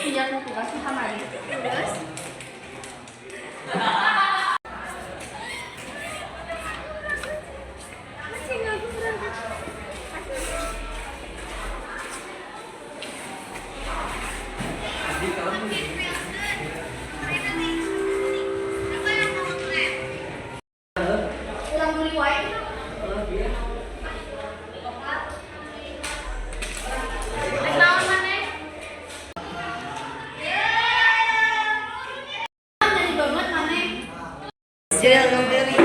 Ngerjakeun tugas nu kamari. Terus? Masih ngaku berangkat. Urang meuli wae gitu. Rek naon maneh? Jadi banget maneh. Cereal ngamberi.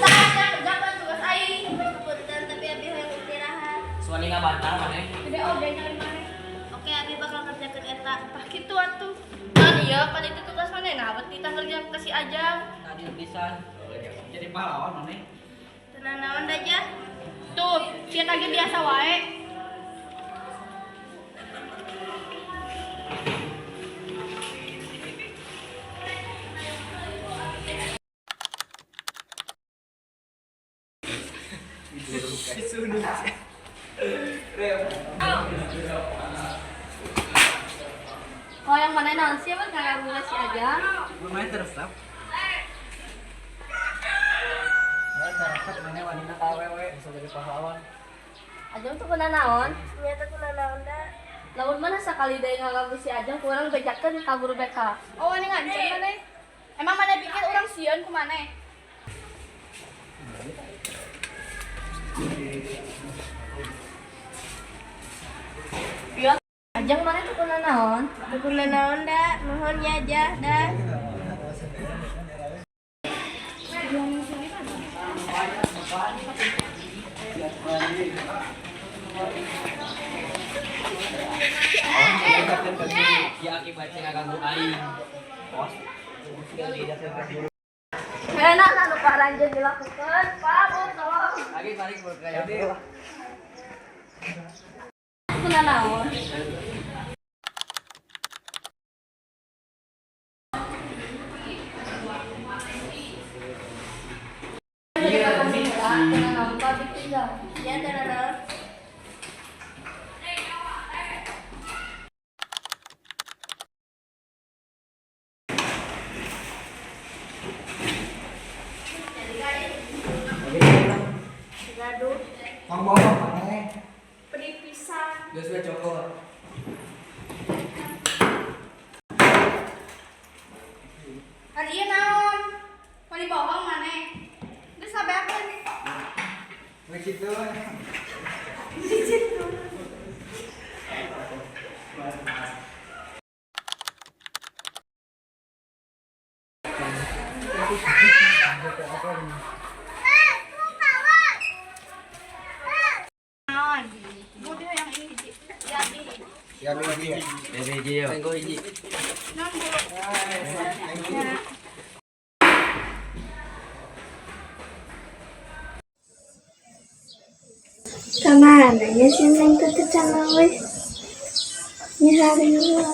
Tah, kerjakan tugas aing. Punten, tapi abi hayang istirahat. Suami ngabantal maneh. Gede oge nyari maneh. Oke, abi bakal ngerjakeun eta. Tah kitu atuh. Kan iya, pan itu tugas maneh, nah berarti tah ngerjakeun ka si Ajang. Adil pisan. Jadi pahlawan maneh. Tenang naon da jah? Tuh, sia ge biasa wae. Kalau yang mana naon sih emang kayak bunga si Ajang? Lumayan teresep. Teresep maneh wanina ka awewe bisa jadi pahlawan. Ajang tuh kena naon? Nyata kuna naon da? Lamun mana sakali deui ngaganggu si Ajang kurang bejakeun ka guru BK. Oh, ini ngancam maneh. Emang maneh pikir urang sieun ku maneh? Iya. Ajang maneh tuh kena naon? Teu kuna naon da? Nuhun ya jah dah. Ya akibat sih ngaganggu aing. Enak lah nu paranjeun dilakukan. Pak, Bu, tolong. Lagi balik bergaya. Kena naon? Kena naon Pak ditinggal. Ya teu naon. Gaduh. Ngomong maneh. Pedih pisan. Geus we cokot. Kan ieu naon? Wani bohong maneh. Geus sabeakeun. We kitu. Naon? Bu dia yang ini hiji. Ya ini hiji. Ya hiji ya. BBG yo. Tenggo hiji. Naon Bu? Thank you. Ya. Kamana nya si Neng teh teu can leuwih? Nya hariwang.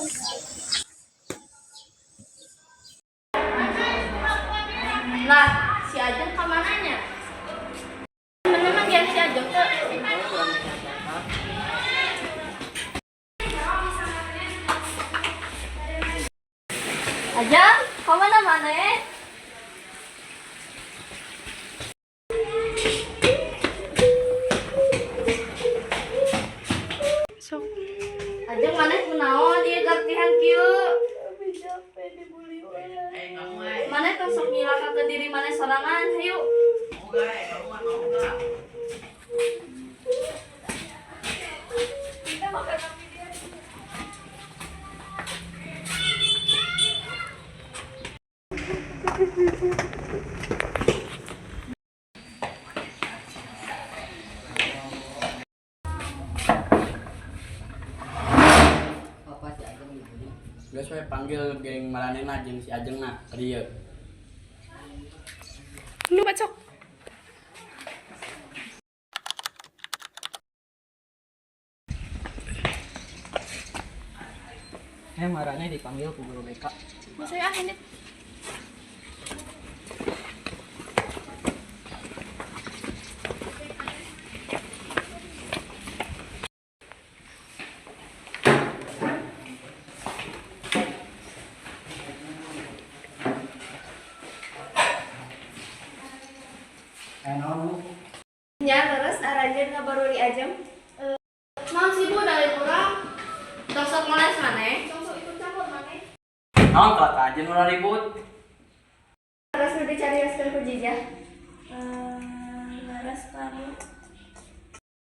Lah, si Ajeng ka mananya? Mana manggihan si Ajeng teu? Ajeng, ka mana maneh? Ajeng maneh kunaon ieu gartihan kieu? Abi capek dibully orang. Maneh tong sok nyilakakeun diri maneh sorangan, hayu. Apa si Ajeng dibully? Geus we panggil geng maranehna jeung si Ajengna ka dieu. Lu bacok. Eh maraneh dipanggil ku guru BK. Saya ah ini. Aya naon, Bu? Nya leres aranjeun ngabaruri Ajeng. Naon sih, Bu, dari urang? Tong sok moles maneh. Tong sok ikut campur maneh. Naon kalah ka anjeun nu ribut? Leres nu dicarioskeun ku Jijah. Leres, Pak, Bu.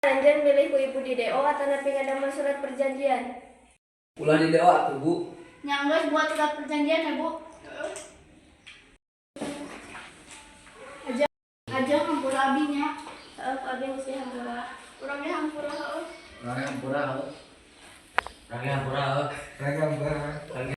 Aranjeun milih ku ibu di DO atanapi ngadamel surat perjanjian. Ulah di DO atuh, Bu. Nya geus, buat surat perjanjian ya, Bu. Aja aja hampura abi nya. Heeh, ku abi geus dihampura. Urang ge hampura heueuh. Urang hampura heuh. Urang hampura heuh. Urang hampura. Urang